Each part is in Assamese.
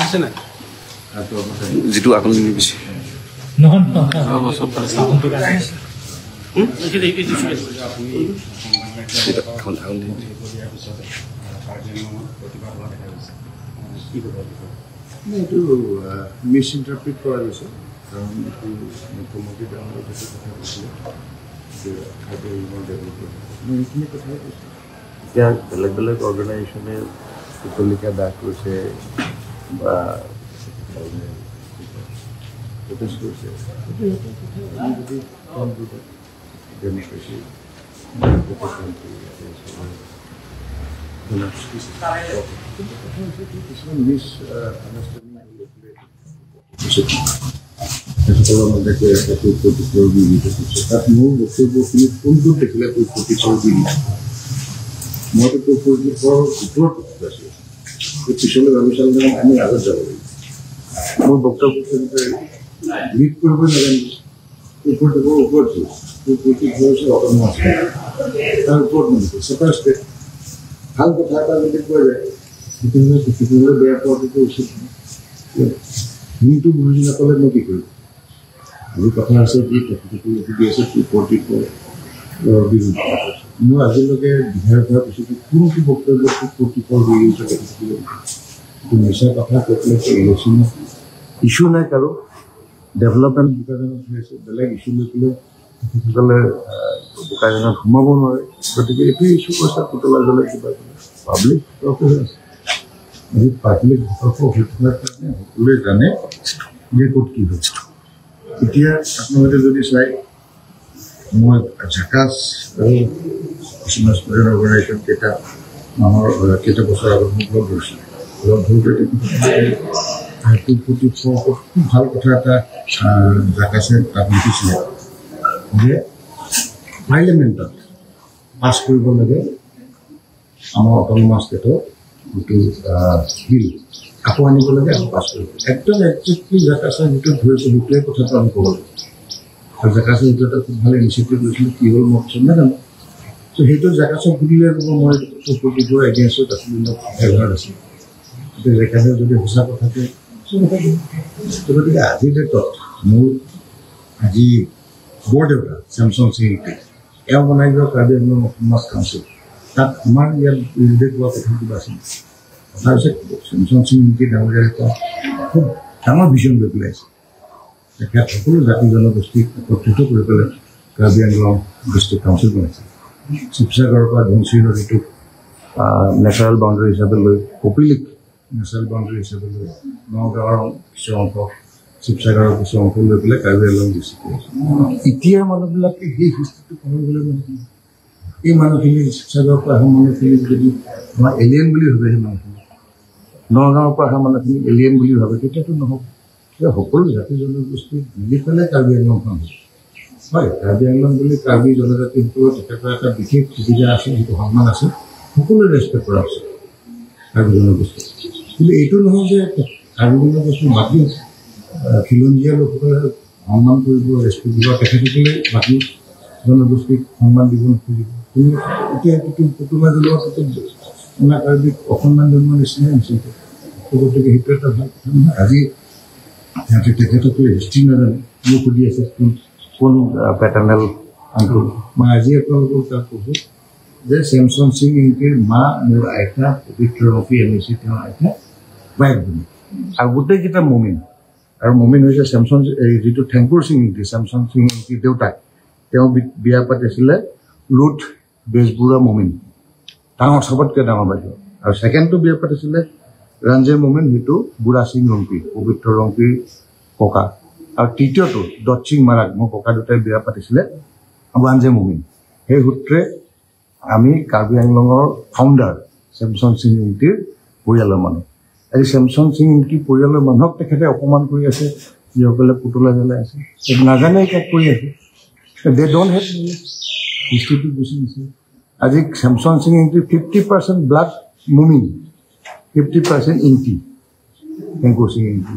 আছে নাই যিটো আঙুলি নিবিছে এইটো মিছ ইণ্টাৰপ্ৰিট কৰা গৈছে। কাৰণ এইটো মুখ্যমন্ত্ৰী ডাঙৰীয়াই যিটো কথা কৈছিলে যে কাৰ্বি আংলঙৰ ডেভেলপমেণ্ট, মই সেইখিনি কথাই কৈছোঁ। এতিয়া বেলেগ বেলেগ অৰ্গেনাইজেশ্যনে পুতলিকা দাস কৰিছে বা প্ৰটেষ্ট কৰিছে, সেইটো সিহঁতৰ কথা। আমি যদি ডেম'ক্ৰেচি কিন্তু কথা হৈছে কি, কিছুমান মিছ আণ্ডাৰষ্টেণ্ডিং লৈ পেলাই তেখেতসকলৰ মতে কৈ আছে 244 বিৰোধিতা কৰিছে। তাত মোৰ বক্তব্যখিনি কোনটোত দেখিলে 244 বিৰোধী? মইতো 244ৰ ওপৰত কথা আছিলোঁ, পিছলৈ ভাবি চালে আমি আগত যাব লাগিব। মোৰ বক্তব্য লিড কৰিবই নাজানিলোঁ। 244ৰ ওপৰত 244 হৈছে অট'নমাছ, তাৰ ওপৰত নহয়, ছেপাৰেট ষ্টেট। ভাল কথা এটা যদি কোৱা যায় তেতিয়াহ'লে তেখেতসকলে বেয়া পোৱাটোতো উচিত নহয়। হিন্দু বুজি নাপালে মই কি কৰিম? আজি কথা আছে কি, তেখেতসকলে সুধি আছে 244 বিৰোধিতা কৰিছে। মোৰ আজিলৈকে বিধায়ক হোৱাৰ পিছতো কোনটো বক্তব্য 244 বিৰোধিতা তেখেতসকলে? এইটো মিছা কথা কৈ পেলাই ইলেকশ্যনত ইছ্যু নাই, কাৰো ডেভেলপমেণ্ট বোকাজানত হৈ আছে, বেলেগ ইছ্যু লৈ পেলাই তেখেতসকলে বোকাজানত সোমাব নোৱাৰে। গতিকে এইটোৱে ইছ্যু কৈছে, পুতলা জ্বলাই কিবা কিবি পাব্লিক তৰ্ক হৈ আছে। আজি পাব্লিক তৰ্ক হৈ থকাৰ কাৰণে সকলোৱে জানে যে ক'ত কি হৈছে। এতিয়া আপোনালোকে যদি চাই, মই ঝাকাছ আৰু কিছুমান ষ্টুডেণ্ট অৰ্গেনাইজেশ্যন কেইটা মাহৰ কেইটা বছৰ আগত মোক লগ ধৰিছিলে। লগ ধৰোঁতে 244 খুব ভাল কথা এটা ঝাকাছে তাত লিখিছিলে যে পাৰ্লিয়ামেণ্টত পাছ কৰিব লাগে আমাৰ অট'নমাছ ষ্টেটৰ যিটো বিল, আকৌ আনিব লাগে, আকৌ পাছ কৰিব লাগে। একদম একজেক্টলি জাকাছে যিটো ধৰিছে সেইটোৱে কথাটো আমি ক'ব লাগে। আৰু জাকাছে সেইটো এটা খুব ভাল ইনিচিয়েটিভ লৈছিলে, কি হ'ল মই পিছত নাজানো। ত' সেইটো জাকাছক সুধিলে ক'ব মই 244 এগেইনষ্টত আছিলোঁ, ফেভাৰত আছিলোঁ। এতিয়া জেকাছে যদি সঁচা কথাটো গতিকে আজিৰ ডেটত মোৰ আজি বৰদেউতা চেমচন সিং এওঁ বনাই যোৱা কাৰ্বি আংলং অট'নমাছ কাউন্সিল, তাত আমাৰ ইয়াত বিৰুদ্ধে কোৱা কথা কিবা আছিল। কথা হৈছে চেমচন সিং ইংতি ডাঙৰীয়াৰ এটা খুব ডাঙৰ ভিজন লৈ পেলাই আছে। তেখেত সকলো জাতি জনগোষ্ঠীক একত্ৰিত কৰি পেলাই কাৰ্বি আংলং ডিষ্ট্ৰিক্ট কাউন্সিল বনাইছে। শিৱসাগৰৰ পৰা ধনশিৰি নদীটোক নেচাৰেল বাউণ্ডেৰী হিচাপে লৈ, কপিলিক নেচাৰেল বাউণ্ডেৰী হিচাপে লৈ, নগাঁৱৰ কিছু অংশ, শিৱসাগৰৰ কিছু অংশ লৈ পেলাই কাৰ্বি আংলং ডিষ্ট্ৰিক্ট আছে। এতিয়া মানুহবিলাকে সেই হিষ্ট্ৰীটো পাহৰি গ'লে নহয়। এই মানুহখিনি শিৱসাগৰৰ পৰা অহা মানুহখিনিক যদি আমাৰ এলিয়েন বুলি ভাবে, সেই মানুহখিনি নগাঁৱৰ পৰা অহা মানুহখিনি এলিয়েন বুলি ভাবে, তেতিয়াতো নহ'ব। সকলো জাতি জনগোষ্ঠী মিলি পেলাই কাৰ্বি আংলংখন হ'ব। হয়, কাৰ্বি আংলং বুলি কাৰ্বি জনজাতিসকলৰ তেখেতৰ এটা বিশেষ সুবিধা আছে, সেইটো সন্মান আছে, সকলোৱে ৰেচপেক্ট কৰা উচিত কাৰ্বি জনগোষ্ঠী। কিন্তু এইটো নহয় যে কাৰ্বি জনগোষ্ঠীৰ বাকী খিলঞ্জীয়া লোকসকলে সন্মান কৰিব, ৰেচপেক্ট দিব, তেখেতসকলে বাকী জনগোষ্ঠীক সন্মান দিব নোখোজিব। কিন্তু এতিয়া এইটো পুতলা জ্বলোৱাটোতো অনা কাৰ্বিক অসন্মান জনোৱাৰ নিচিনাই হৈছে। গতিকে সেইটো এটা ভাল কথা নহয়। আজি সিহঁতে তেখেতসকলে হিষ্ট্ৰী নাজানে, মোক সুধি আছে কোন কোন পেটাৰ্নেল আংকুল। মই আজি আপোনালোকক তাত কৈছোঁ যে চেমচন সিং ইংতিৰ মা মোৰ আইতা পবিত্ৰ ৰফি এম এ চি, তেওঁৰ আইতা বায়েক ভনী আৰু গোটেইকেইটা মমিন। আৰু মমিন হৈছে চেমচন এই যিটো থেংকুৰ সিং ইংতি, চেমচন সিং ইংতিৰ দেউতাক, তেওঁ বিয়া পাতিছিলে ৰুথ বেজবৰুৱা মমিন, ডাঙৰ চবতকৈ ডাঙৰ বাইদেউ। আৰু ছেকেণ্ডটো বিয়া পাতিছিলে ৰঞ্জয় মমিন, সেইটো বুঢ়া সিং ৰংপি, পবিত্ৰ ৰংপিৰ ককা। আৰু তৃতীয়টো দত্ত সিং মাৰাক, মোৰ ককা দুটাই বিয়া পাতিছিলে ৱানজে মমিন। সেই সূত্ৰে আমি কাৰ্বি আংলঙৰ ফাউণ্ডাৰ চেমচন সিং ইংতিৰ পৰিয়ালৰ মানুহ। আজি চেমচন সিং ইংতি পৰিয়ালৰ মানুহক তেখেতে অপমান কৰি আছে, যিসকলে পুতলা জ্বলাই আছে নাজানে কাক কৰি আছে। দে don't have knowledge, হিষ্ট্ৰীটো গুচি গৈছে। আজি চেমচন সিং ইংতি 50% ব্লাড মুমিন, 50% ইংতি, থেংকুৰ সিং ইংতি।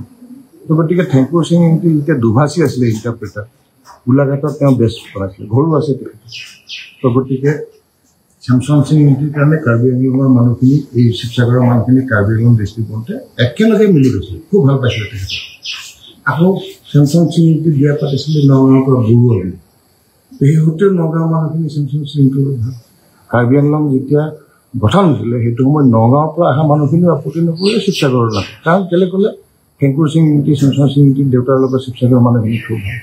তো গতিকে থেংকুৰ সিং ইংতি যেতিয়া দুভাষী আছিলে ইণ্টাৰপ্ৰেটাৰ, গোলাঘাটত তেওঁ বেষ্ট বনাইছিলে, ঘৰো আছে তেখেতৰ। তো গতিকে চেমচন সিং ইংতিৰ কাৰণে কাৰ্বি আংলঙৰ মানুহখিনি, এই শিৱসাগৰৰ মানুহখিনি কাৰ্বি আংলং ডিষ্ট্ৰিক্ট বনতে একেলগে মিলি গৈছিলে, খুব ভাল পাইছিলে তেখেতে। আকৌ চেমচন সিং ইংতি বিয়া পাতিছিলে নগাঁৱৰ পৰা বৰুৱা বুলি, সেই সূত্ৰে নগাঁৱৰ মানুহখিনি চেমচন সিং ইংতিৰ ভাল। কাৰ্বি আংলং যেতিয়া গঠন হৈছিলে সেইটো সময়ত নগাঁৱৰ পৰা অহা মানুহখিনিও আপত্তি নকৰিলে, শিৱসাগৰৰ নাছিল। কাৰণ কেলৈ ক'লে ফেংকুৰ সিং ইংতি, চেমচন সিং ইংতিৰ দেউতাৰ লগত শিৱসাগৰৰ মানুহখিনি খুব ভাল।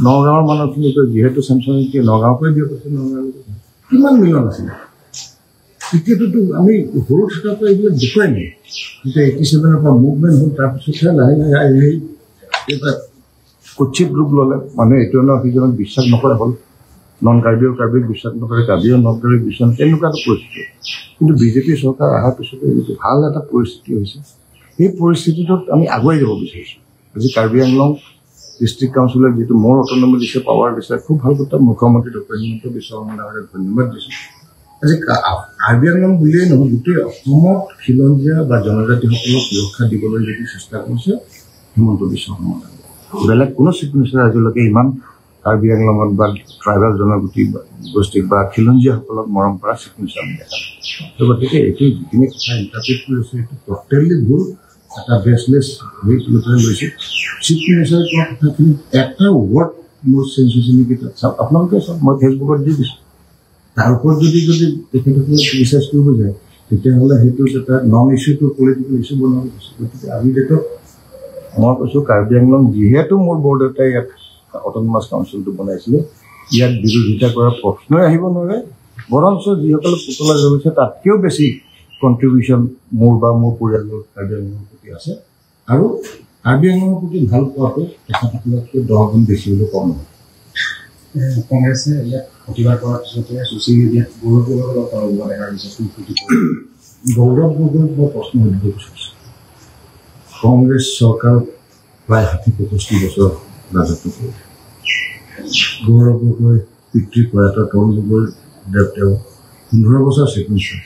নগাঁৱৰ মানুহখিনি যিহেতু চেমচন ইংতি নগাঁৱৰ পৰাই বিয়া পাতিছে, নগাঁৱৰ লগত কিমান মিলন আছিলে। তেতিয়াতো আমি সৰু থকাৰ পৰা এইবিলাক দেখুৱাই নাই। যেতিয়া 87ৰ পৰা মুভমেণ্ট হ'ল, তাৰপিছতহে লাহে লাহে আহি এটা কুৎসিত ৰূপ ল'লে। মানুহে এইটো ন সিজনক বিশ্বাস নকৰা হ'ল, নন কাৰ্বিও কাৰ্বিক বিশ্বাস নকৰে, কাৰ্বিও নন কাৰ্বিক বিশ্বাস, তেনেকুৱা এটা পৰিস্থিতি। কিন্তু বিজেপি চৰকাৰ অহাৰ পিছতে যিটো ভাল এটা পৰিস্থিতি হৈছে, সেই পৰিস্থিতিটোত আমি আগুৱাই যাব বিচাৰিছোঁ। আজি কাৰ্বি আংলং ডিষ্ট্ৰিক্ট কাউন্সিলে যিটো মোৰ অট'নমি দিছে, পাৱাৰ দিছে, খুব ভাল কথা। মুখ্যমন্ত্ৰী ডক্টৰ হিমন্ত বিশ্ব শৰ্মা ডাঙৰীয়াক ধন্যবাদ দিছোঁ। আজি কাৰ্বি আংলং বুলিয়েই নহয়, গোটেই অসমত খিলঞ্জীয়া বা জনজাতিসকলক সুৰক্ষা দিবলৈ যদি চেষ্টা কৰিছে হিমন্ত বিশ্ব শৰ্মা ডাঙৰীয়া, বেলেগ কোনো চিফ মিনিষ্টাৰ আজিলৈকে ইমান কাৰ্বি আংলঙত বা ট্ৰাইবেল জনগোষ্ঠী গোষ্ঠীক বা খিলঞ্জীয়াসকলক মৰম কৰা চিফ মিনিষ্টাৰ আমি দেখা নাই। গতিকে এইটো যিখিনি কথা ইণ্টাৰপ্ৰিট কৰিছে সেইটো ট'টেলি ভুল, এটা বেচলেছ হেৰি লৈ পেলাই লৈছে। চিফ মিনিষ্টাৰে কোৱা কথাখিনি এটা ৱৰ্ড মোৰ চেঞ্জ হৈছে নেকি তাত চাওক, আপোনালোকে চাওক, মই ফেচবুকত দি দিছোঁ। তাৰ ওপৰত যদি যদি তেখেতসকলে ৰিচাৰ্চ কৰিব যায় তেতিয়াহ'লে সেইটো এটা নন ইছ্যুটো পলিটিকেল ইছ্যু বনাব গৈছে। গতিকে আজিৰ ডেটত মই কৈছোঁ কাৰ্বি আংলং যিহেতু মোৰ বৰদেউতাই ইয়াত অট'নমাছ কাউন্সিলটো বনাইছিলে, ইয়াত বিৰোধিতা কৰাৰ প্ৰশ্নই আহিব নোৱাৰে। বৰঞ্চ যিসকলে পুতলা জ্বলিছে তাতকৈও বেছি কণ্ট্ৰিবিউশ্যন মোৰ বা মোৰ পৰিয়ালৰ কাৰ্বি আংলঙৰ প্ৰতি আছে। আৰু কাৰ্বি আংলঙৰ প্ৰতি ভাল পোৱাটো তেখেতসকলতকৈ 10 গুণ বেছি হ'লেও কম নহয়। কংগ্ৰেছে ইয়াত প্ৰতিবাদ কৰাৰ পিছতে ছ'চিয়েল মিডিয়াত গৌৰৱ গগৈক লগ পাব দেখা গৈছে। গৌৰৱ গগৈক মই প্ৰশ্ন সুধিব বিচাৰিছোঁ, কংগ্ৰেছ চৰকাৰ প্ৰায় 60-65 বছৰ ৰাজত্ব কৰিলে। গৌৰৱ গগৈ পিতৃ প্ৰয়াত তৰুণ গগৈ দেৱ তেওঁ 15 বছৰ চিফ মিনিষ্টাৰ,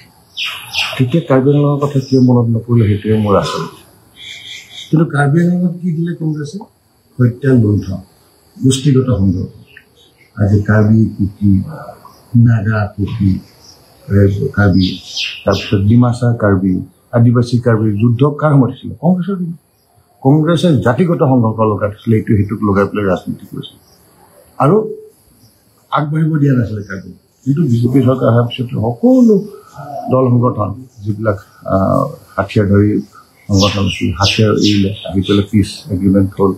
তেতিয়া কাৰ্বি আংলঙৰ কথা কিয় মনত নপৰিলে সেইটোৱে মোৰ আচৰিত। কিন্তু কাৰ্বি আংলঙত কি দিলে কংগ্ৰেছে? হত্যা, লুণ্ঠন, গোষ্ঠীগত সংঘৰ্ষ। আজি কাৰ্বি, কুকি, নাগা, কুকি, কাৰ্বি, তাৰপিছত ডিমাচা কাৰ্বি, আদিবাসী কাৰ্বি যুদ্ধ কাৰ সময়ত হৈছিলে? কংগ্ৰেছৰ দিনত। কংগ্ৰেছে জাতিগত সংঘৰ্ষ লগাই দিছিলে, এইটো সেইটোক লগাই পেলাই ৰাজনীতি কৰিছিলে আৰু আগবাঢ়িব দিয়া নাছিলে কাৰ্বি। কিন্তু বিজেপি চৰকাৰ অহাৰ পিছত সকলো দল সংগঠন যিবিলাক হাথিয়াৰধাৰী সংগঠন আছিল, হাথিয়াৰ এৰিলে, আহি পেলাই পিচ এগ্ৰিমেণ্ট হ'ল।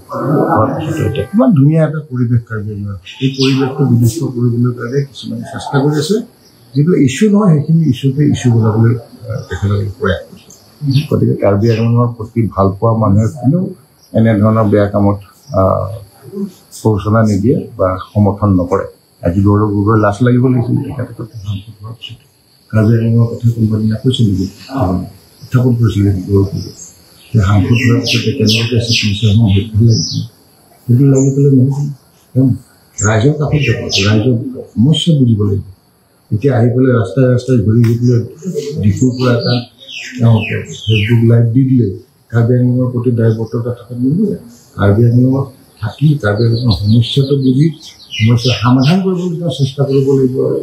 হোৱাৰ পিছতে এতিয়া কিমান ধুনীয়া এটা পৰিৱেশ কাৰ্বি আংলঙত। এই পৰিৱেশটো বিনষ্ট কৰিবলৈ কাৰণে কিছুমানে চেষ্টা কৰি আছে। যিবিলাক ইছ্যু নহয় সেইখিনি ইছ্যুতে ইছ্যু বনাবলৈ তেখেতসকলে প্ৰয়াস কৰিছে। গতিকে কাৰ্বি আংলঙৰ প্ৰতি ভাল পোৱা মানুহে কোনেও এনেধৰণৰ বেয়া কামত প্ৰৰোচনা নিদিয়ে বা সমৰ্থন নকৰে। আজি গৌৰৱ গগৈৰ লাজ লাগিব লাগিছিল তেখেতে সাংসদ হোৱাৰ পিছত। কাৰ্বি আংলঙৰ কথা কোনোবা দিনা কৈছে নেকি? উত্থাপন কৰিছিলে গৌৰৱ গগৈ। সাংসদ হোৱাৰ পিছতে কেনেকৈ চিফ মিনিষ্টাৰ হওঁ সেইটো লাগিছিল, সেইটো লাগি পেলাই নহ'ব। কাৰণ ৰাইজৰ কাষত যাব, ৰাইজৰ সমস্যা বুজিব লাগিব। এতিয়া আহি পেলাই ৰাস্তাই ৰাস্তাই ঘূৰি ঘূৰি পেলাই ডিফুৰ পৰা এটা তেওঁ ফেচবুক লাইভ দি দিলে কাৰ্বি আংলঙৰ প্ৰতি দায়বদ্ধতা থকাত নিদিয়ে। কাৰ্বি আংলঙত থাকি কাৰ্বি আংলঙৰ সমস্যাটো বুজি সমস্যাৰ সমাধান কৰিবলৈ তেওঁ চেষ্টা কৰিব লাগিব। আৰু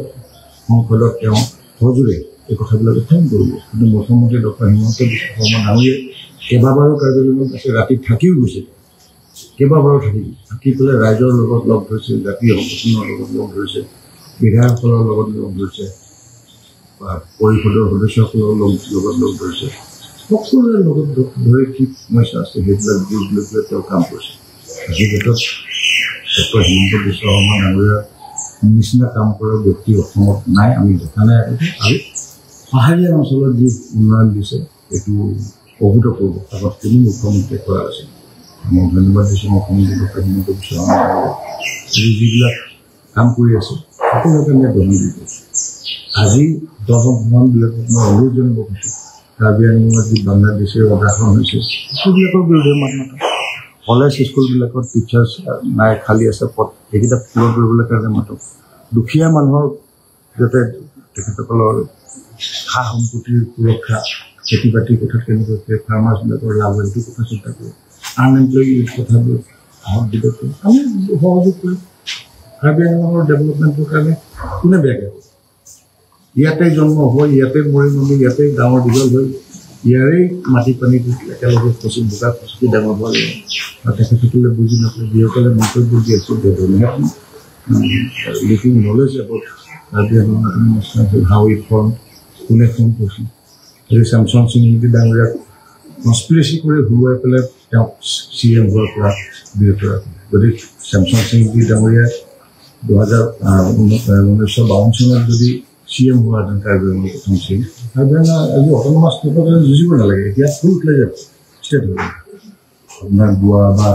সংসদত তেওঁ সজোৰে এই কথাবিলাক উত্থাপন কৰিব। কিন্তু মুখ্যমন্ত্ৰী ডক্টৰ হিমন্ত বিশ্ব শৰ্মা ডাঙৰীয়াই কেইবাবাৰো কাৰ্বি আংলঙত আছে, ৰাতি থাকিও গৈছে, কেইবাবাৰো থাকি পেলাই ৰাইজৰ লগত লগ ধৰিছে, জাতীয় সংগঠনৰ লগত লগ ধৰিছে, বিধায়কসকলৰ লগত লগ ধৰিছে, বা পৰিষদৰ সদস্যসকলৰ লগত লগ ধৰিছে, সকলোৰে লগত ধৰি কি সমস্যা আছে সেইবিলাক বুজ লৈ পেলাই তেওঁ কাম কৰিছে। আজিৰ ডেটত ডক্টৰ হিমন্ত বিশ্ব শৰ্মা ডাঙৰীয়াৰ নিচিনা কাম কৰা ব্যক্তি অসমত নাই, আমি দেখা নাই আগতে। আৰু পাহাৰীয়া অঞ্চলত যি উন্নয়ন দিছে এইটো অভূতপূৰ্ব, আগত কোনো মুখ্যমন্ত্ৰীয়ে কৰা নাছিল। মই ধন্যবাদ দিছোঁ মুখ্যমন্ত্ৰী ডক্টৰ হিমন্ত বিশ্ব শৰ্মা ডাঙৰীয়াক। আজি যিবিলাক কাম কৰি আছে সকলোৰে কাৰণে গ্ৰহণযোগ্য। আজি দল সংগঠনবিলাকক মই অনুৰোধ জনাব খুজিছোঁ, কাৰ্বি আংলঙত যি বাংলাদেশীৰ আগ্ৰাসন হৈছে সেইবিলাকৰ বিৰুদ্ধে মাত মাতক। কলেজ স্কুলবিলাকত টিচাৰ্ছ নাই, খালী আছে পদ, সেইকেইটা পূৰণ কৰিবলৈ কাৰণে মাতক। দুখীয়া মানুহৰ যাতে তেখেতসকলৰ সা সম্পত্তিৰ সুৰক্ষা, খেতি বাতিৰ কথা কেনেকৈ ফাৰ্মাৰ্ছবিলাকৰ লাভ হয় সেইটো কথা চিন্তা কৰক। আনএমপ্লয়ী কথাবোৰ আহক দিব, আমি সহযোগ কৰিম। কাৰ্বি আংলঙৰ ডেভেলপমেণ্টৰ কাৰণে কোনে বেয়াকৈ ক'ব? ইয়াতে জন্ম হৈ ইয়াতে মৰিম আমি, ইয়াতে ডাঙৰ দীঘল হৈ ইয়াৰেই মাটি পানী একেলগে খচি বোকা খচকি ডাঙৰ হোৱা লাগিব। আৰু তেখেতসকলে বুজি নাপায়, যিসকলে মন্তব্য দি আছে little knowledge about Karbi Anglong how it form, কোনে ফৰ্ম কৰিছিল। এই চেমচন সিং ইংতি ডাঙৰীয়াক কনস্পিৰেচি কৰি হৰুৱাই পেলাই তেওঁক চি এম হোৱাৰ পৰা বিৰত ৰাখিলে। গতিকে চেমচন সিং ইংতি ডাঙৰীয়াই 1952 চনত যদি চি এম হোৱাহেঁতেন কাৰ্বি আংলঙৰ প্ৰথম চি এম, কাৰ্বি আংলং আজি অট'নমাছ ষ্টেটৰ কাৰণে যুঁজিব নালাগে, এতিয়া ফুল ফ্লেজেড ষ্টেট হৈ গ'ল। আপোনাৰ গোৱা বা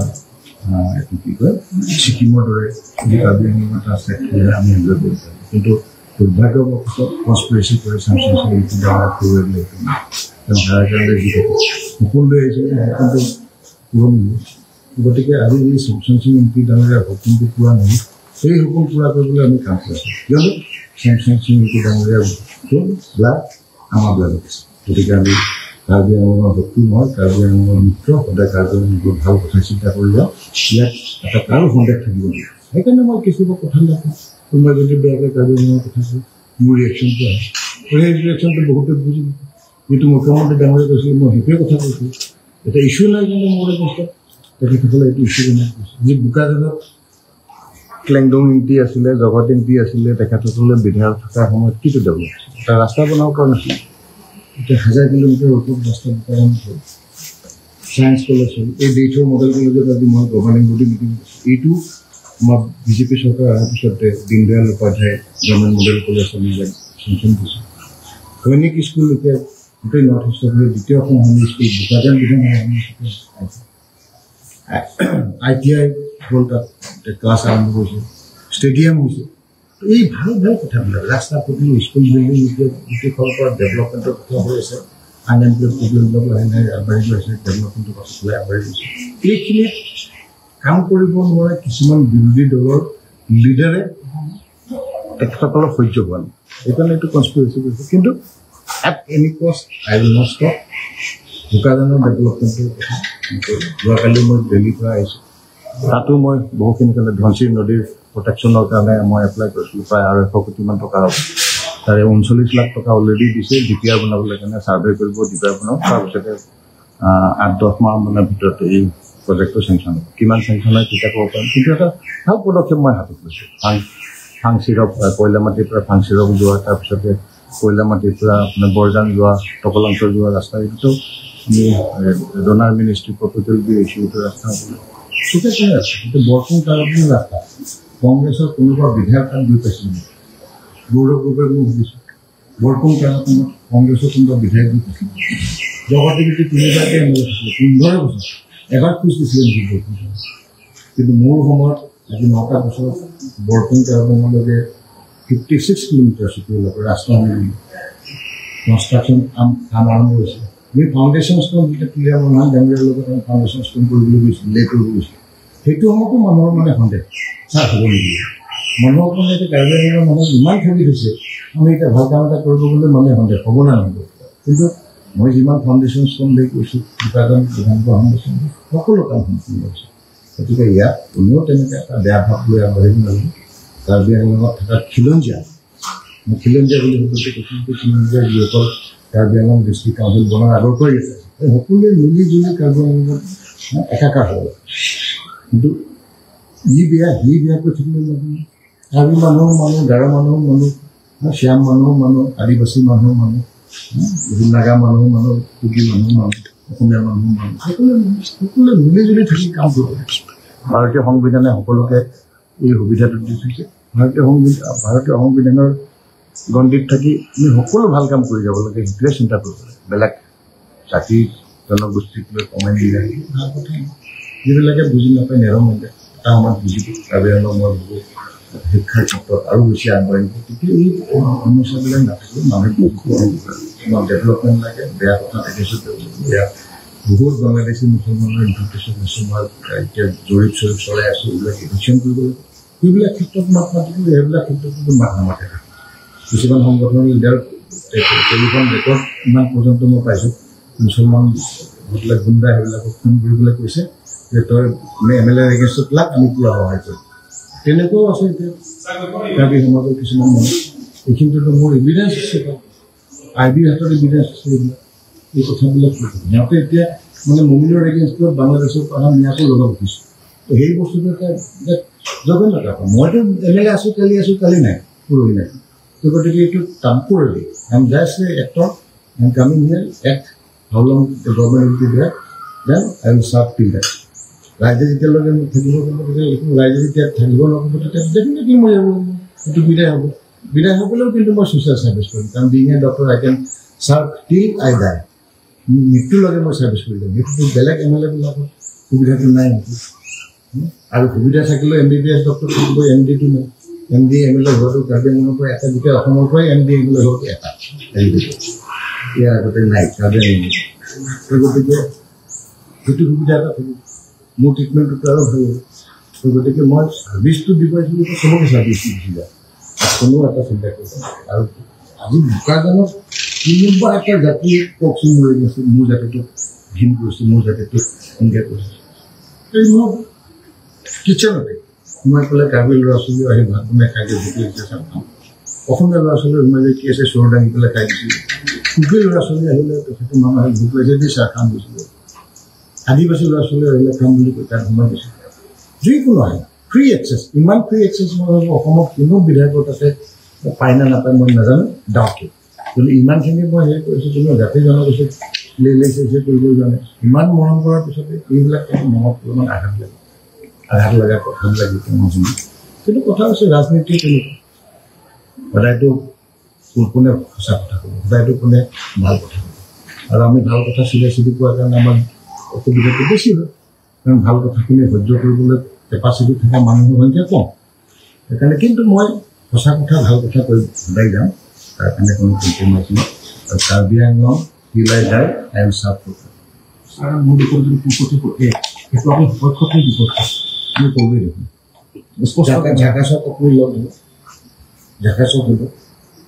এইটো কি কয় ছিকিমৰ দৰে যদি কাৰ্বি আংলং এটা ষ্টেট হ'লে আমি এনজয় কৰিব পাৰোঁ। কিন্তু দুৰ্ভাগ্যবশতঃ কনস্পিৰেচি কৰি চেমচন সিং ইংতি ডাঙৰীয়াক হৰুৱাই দিলে। তেওঁ হেৰাই কাৰণে যি সপোন লৈ আহিছিলে সপোনটো পূৰণ নহ'ল। গতিকে আজি এই চেমচন সিং ইংতি ডাঙৰীয়াৰ সপোনটো পূৰা নহ'ল, সেই সপোন পূৰা কৰিবলৈ আমি কাম কৰিছোঁ। কিয়নো চেমচন সিং ইংতি ডাঙৰীয়াৰ ব্লাড আমাৰ ব্লাডত আছে। গতিকে আমি কাৰ্বি আংলঙৰ শত্ৰু নহয়, কাৰ্বি আংলঙৰ মিত্ৰ, সদায় কাৰ্বি আংলঙৰ ভাল কথা চিন্তা কৰি যাওঁ। ইয়াত এটা কাৰো সন্দেহ থাকিব নোৱাৰে। সেইকাৰণে মই কিছুমান কথা নাপাওঁ, কোনোবাই যদি বেয়াকৈ কাৰ্বি আংলঙৰ কথা কয় মোৰ ৰিয়েকশ্যনটো আহে, সেই ৰিয়েকশ্যনটো বহুতে বুজি নাপায়। যিটো মুখ্যমন্ত্ৰী ডাঙৰীয়াই কৈছিলে মই সেইটোৱে কথা কৈছোঁ, এতিয়া ইছ্যু নাই কিন্তু মোৰ এগেইনষ্টত তেখেতসকলে এইটো ইছ্যু বনাই কৈছে। যি বোকাজানত ক্লেংডং ইংতি আছিলে, জগত ইংতি আছিলে, তেখেতসকলে বিধায়ক থকাৰ সময়ত কিটো ডেভেলপ হৈছিলে, এটা ৰাস্তা বনাব পৰা নাছিলে। এতিয়া 1000 কিলোমিটাৰ ওপৰত ৰাস্তা বোকাজানত হ'ল, ছায়েন্স কলেজ হ'ল, এই দেইথৰ মডেল কলেজত আজি মই গভৰ্ণিং বডি মিটিং কৰিছোঁ। এইটো আমাৰ বিজেপি চৰকাৰ অহাৰ পিছতে Deendayal Upadhyay government model college আমি ইয়াত চেংচন দিছোঁ। সৈনিক স্কুল এতিয়া গোটেই নৰ্থ ইষ্টৰ দ্বিতীয়খন সৈনিক স্কুল বোকাজান বিধানসভা ITI হ'ল, তাত ক্লাছ আৰম্ভ হৈছে, ষ্টেডিয়াম হৈছে। এই ভাল ভাল কথাবিলাক, ৰাস্তা পদূলি, স্কুল বিল্ডিং এতিয়া গোটেইখনৰ পৰা ডেভেলপমেণ্টৰ কথা হৈ আছে। আনএমপ্লয়ড প্ৰব্লেমবিলাক লাহে লাহে আগবাঢ়ি গৈছে, ডেভেলপমেণ্টৰ কথা লাহে আগবাঢ়ি গৈছে। এইখিনিত কাম কৰিব নোৱাৰে কিছুমান বিৰোধী দলৰ লিডাৰে, তেখেতসকলৰ সহ্য হোৱা নাই, সেইকাৰণে এইটো কনস্পিৰেচি কৰিছে। কিন্তু at any cost I will not stop বোকাজানৰ ডেভেলপমেণ্টৰ কথা। যোৱাকালি মই দিল্লীৰ পৰা আহিছোঁ, তাতো মই বহুখিনি কাৰণে ধনশিৰি নদীৰ প্ৰটেকশ্যনৰ কাৰণে মই এপ্লাই কৰিছিলোঁ, প্ৰায় 250 কোটিমান টকা হ'ব। তাৰে 39 লাখ টকা অলৰেডি দিছে DPR বনাবলৈ কাৰণে, ছাৰ্ভে কৰিব, DPR বনাব, তাৰপিছতে 8-10 মাহ মানৰ ভিতৰত এই প্ৰজেক্টটো চেংচন হ'ব। কিমান চেংচন হয় তেতিয়া ক'ব পাৰিম, কিন্তু এটা ভাল পদক্ষেপ মই হাতত লৈছোঁ। ফাংচিৰপ, কয়লামাটিৰ পৰা ফাংচিৰপ যোৱা, তাৰপিছতে কয়লামাটিৰ পৰা আপোনাৰ বৰজান যোৱা, টকলাংচৰ যোৱা ৰাস্তা, এইটোতো আমি ডনাৰ মিনিষ্ট্ৰী প্ৰপ'জেল দি আহিছোঁ। এইটো ৰাস্তা চুকে কোণে আছে। কিন্তু বৰপুং তাৰপুং ৰাস্তা কংগ্ৰেছৰ কোনোবা বিধায়ক তাত গৈ পাইছিল নেকি? গৌৰৱ গগৈক মই সুধিছোঁ, বৰপুং তাৰপুঙত কংগ্ৰেছৰ কোনোবা বিধায়ক গৈ পাইছিল? জগতে যদি তিনিবাৰকৈ এম এল এ আছিলে 15 বছৰ, এবাৰ খোজ দিছিলে নেকি বৰপুং? কিন্তু মোৰ সময়ত আজি 9টা বছৰত বৰপুং তাৰপুঙলৈকে 56 কিলোমিটাৰ চুকুৰলৈকে ৰাস্তা কনষ্ট্ৰাকশ্যন কাম আৰম্ভ হৈছে। আমি ফাউণ্ডেশ্যন ষ্ট'ন যেতিয়া তুলি আমাৰ মহান ডাঙৰীয়াৰ লগত আমি ফাউণ্ডেশ্যন ষ্ট'ন কৰিবলৈ গৈছিলোঁ, লে কৰিব গৈছিলোঁ, সেইটো সময়তো মানুহৰ মানে সন্দেহ, ছাৰ হ'ব নেকি? মানুহক মানে এতিয়া কাৰ্বি আংলঙৰ মানুহক ইমান ঠগি থৈছে, আমি এতিয়া ভাল কাম এটা কৰিব গ'লে মানুহে সন্দেহ হ'ব না নহ'ব। কিন্তু মই যিমান ফাউণ্ডেশ্যন ষ্ট'ন লৈ গৈছোঁ, বোকাজান বিধানসভা ফাউণ্ডেশ্যন সকলো কাম সম্পূৰ্ণ হৈছে। গতিকে ইয়াত কোনেও তেনেকৈ এটা বেয়া ভাৱ লৈ আগবাঢ়িব নালাগে। কাৰ্বি আংলঙত থকা খিলঞ্জীয়া, মই খিলঞ্জীয়া বুলি শব্দটো কৈছোঁ, কিন্তু খিলঞ্জীয়া যিসকল কাৰ্বি আংলং ডিষ্ট্ৰিক্ট কাউন্সিল বনোৱাৰ আগৰ পৰাই আছে, এই সকলোৱে মিলি জুলি কাৰ্বি আংলঙত একাকাৰ হ'ব। কিন্তু ই বেয়া সি বেয়া কৈ থাকিলে নহয়। কাৰ্বি মানুহো মানুহ, গাৰো মানুহো মানুহ, শ্যাম মানুহো মানুহ, আদিবাসী মানুহো মানুহ, নাগা মানুহো মানুহ, কুকি মানুহো মানুহ, অসমীয়া মানুহো মানুহ, সকলোৱে মিলি জুলি থাকি কাম কৰিব লাগে। ভাৰতীয় সংবিধানে সকলোকে এই সুবিধাটো দি থৈছে। ভাৰতীয় সংবিধানৰ গণ্ডিত থাকি আমি সকলো ভাল কাম কৰি যাব লাগে, সেইটোৱে চিন্তা কৰিব লাগে। বেলেগ জাতি জনগোষ্ঠীক লৈ কমেণ্ট দিলে ভাল কথা নহয়। যিবিলাকে বুজি নাপায় নেৰমতে এটা সময়ত বুজিব। কাৰ্বি আংলং মই ভাবোঁ শিক্ষাৰ ক্ষেত্ৰত আৰু বেছি আগবাঢ়িব, তেতিয়া এই সমস্যাবিলাক নাথাকিব। মানুহে আমাক ডেভেলপমেণ্ট লাগে, বেয়া কথা দেখিছোঁ, বেয়া বহুত বাংলাদেশী মুছলমানৰ ইনফিল্ট্ৰেশ্যন হৈছে। মই এতিয়া জৰীপ চৰীপ চলাই আছোঁ, এইবিলাক এভিকশ্যন কৰিব লাগে। সেইবিলাক ক্ষেত্ৰত মাত মাতিব, সেইবিলাক ক্ষেত্ৰত কিন্তু মাত নামাতে। কিছুমান সংগঠনৰ লিডাৰ টেলিফোন ৰেকৰ্ড ইমান পৰ্যন্ত মই পাইছোঁ, মুছলমান যিবিলাক গুণ্ডা সেইবিলাকক ফোন কৰিবলৈ কৈছে যে তই এম এল এৰ এগেইনষ্টত লাগ, আমি পূৰা সহায় কৰিম। তেনেকুৱাও আছে এতিয়া কাৰ্বি সমাজৰ কিছুমান মানুহ। এইখিনিতো মোৰ এভিডেঞ্চ আছে, আই বিৰ হাতত এভিডেঞ্চ আছে। এইবিলাক এই কথাবিলাক সিহঁতে এতিয়া মানে মমিনৰ এগেইনষ্টত বাংলাদেশৰ পৰা মিয়াকো লগাব খুজিছে। তো সেই বস্তুটো এটা জঘন্যতা। মইতো এম এল এ আছোঁ, কালি আছোঁ, কালি নাই, পৰহি নাই। তো গতিকে এইটো temporary. I am just a actor, I am coming here, act how long the government will be there, then I will serve till that. ৰাইজে যেতিয়ালৈকে মোক থাকিব তেতিয়া, ৰাইজে যেতিয়া থাকিব নক'ব তেতিয়া ডেফিনেটলি মই যাব, সেইটো বিদায় হ'ব। বিদায় হ'বলৈও কিন্তু মই ছ'চিয়েল ছাৰ্ভিচ কৰিম, কাৰণ being a doctor I can serve till I die. মৃত্যুলৈকে মই ছাৰ্ভিচ কৰি যাম। সেইটোতো বেলেগ এম এল এবিলাকৰ সুবিধাটো নাই সেইটো। আৰু সুবিধা থাকিলেও এমবিবিএছ ডক্টৰ থাকিব, এম ডিটো নাই। এম ডি এম এল এ হোৱাটো কাৰ্বি আংলঙৰ পৰা এটা, গোটেই অসমৰ পৰাই এম ডি এম এল এ হোৱাটো এটা, ইয়াৰ আগতে নাই কাৰ্বি আংলঙত। গতিকে সেইটো সুবিধা এটা থাকিব, মোৰ ট্ৰিটমেণ্টটো আৰু ভাল হ'ব। গতিকে মই ছাৰ্ভিচটো দিব আহিছিলোঁ, চবকে ছাৰ্ভিচটো গুচি যায়, কোনো এটা চিন্তা কৰিব। আৰু আজি বোকাজানত কোনোবা এটা জাতিয়ে কওকচোন, মোৰ গৈছে, মোৰ জাতিটোক ঘিণ কৰিছে, মোৰ জাতিটোক এনেকৈ কৰিছে। এই মোৰ কিটচেনতে সোমাই পেলাই কাৰ্বি ল'ৰা ছোৱালীও আহি ভাত বনাই খাই দিয়ে, ভোক লাগিছে চাহ খাম। অসমীয়া ল'ৰা ছোৱালী সোমাই যায়, কি আছে চোৰ দাঙি পেলাই খাই দিছিলে। কুকি ল'ৰা ছোৱালী আহিলে তেখেতে মামা ভোক লাগিছে দি চাহ খাম গৈছিলে। আদিবাসী ল'ৰা ছোৱালী আহিলে খাম বুলি কৈ তাত সোমাই গৈছে। যিকোনো আহে, ফ্ৰী এক্সেছ, ইমান ফ্ৰী এক্সেছ মই ভাবোঁ অসমত কোনো বিধায়কৰ তাতে পায় নে নাপায় মই নাজানো, ডাউটফুল। কিন্তু ইমানখিনি মই হেৰি কৰিছোঁ, কোনো জাতি জনগোষ্ঠীক লেই চেই কৰিব যোৱা নাই। ইমান মৰম কৰাৰ পিছতে এইবিলাক মনত অলপমান আঘাত লাগে, আঘাত লগা কথাবিলাক যেতিয়া মই শুনো। কিন্তু কথা হৈছে ৰাজনীতি তেনেকুৱা, সদায়তো কোনে সঁচা কথা ক'ব, সদায়তো কোনে ভাল কথা ক'ব। আৰু আমি ভাল কথা চিধা চিধি কোৱাৰ কাৰণে আমাৰ অসুবিধাটো বেছি হয়, কাৰণ ভাল কথাখিনি সহ্য কৰিবলৈ কেপাচিটি থকা মানুহৰ সংখ্যা কম। সেইকাৰণে কিন্তু মই সঁচা কথা, ভাল কথা কৈ সদায় যাম, তাৰ কাৰণে কোনো কম্প্ৰমাইজ নাই। আৰু Karbi Anglong till I die I will serve for. আৰু মোৰ বিষয়টো যদি 244A, সেইটো আপুনি সপক্ষত নে বিপক্ষত? মই ক'লোৱেই দেখোন, ঝাকাচক আপুনি লগ দিব, ঝাকাচক হ'ব।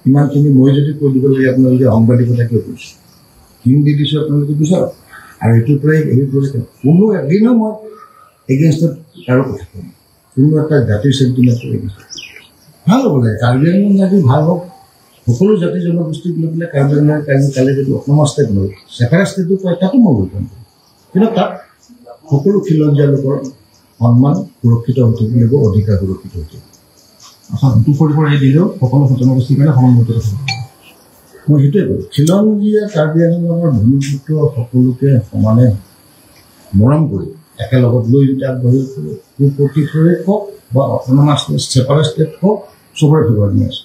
ইমানখিনি মই যদি কৈ দিব লাগে, আপোনালোকে সাংবাদিকতা কিয় কৰিছে? হিং দি দিছোঁ, আপোনালোকে বিচাৰক। আৰু এইটোৰ পৰাই হেৰি কৰিছে, কোনো এদিনো মই এগেইনষ্টত কাৰো কথা কোৱা নাই, কোনো এটা জাতিৰ চেণ্টিমেণ্টৰ এগেইনষ্টত। ভাল হ'ব লাগে কাৰ্বি আংলং জাতি, ভাল হওক সকলো জাতি জনগোষ্ঠীক লৈ পেলাই। কাৰ্বি আংলং কালি যদি অট'নমাছ ষ্টেট নহয়, ছেপাৰেট ষ্টেটো কয়, তাতো মই welcome কৰিম। কিন্তু তাত সকলো খিলঞ্জীয়া লোকৰ সন্মান সুৰক্ষিত হৈ থাকিব লাগিব, অধিকাৰ সুৰক্ষিত হৈ থাকিব। অৰ্থাৎ 244A দিলেও সকলো জনগোষ্ঠীৰ কাৰণে সমান মৰ্যাদা থাকিব। মই সেইটোৱে কওঁ, খিলঞ্জীয়া কাৰ্বি আংলঙৰ ভূমিপুত্ৰ সকলোকে সমানে মৰম কৰি একেলগত লৈ যদি আগবাঢ়িব পাৰোঁ, 244A হওক বা অট'নমাছ ছেপাৰেট ষ্টেট হওক, চবৰে ফেভাৰত মই আছোঁ।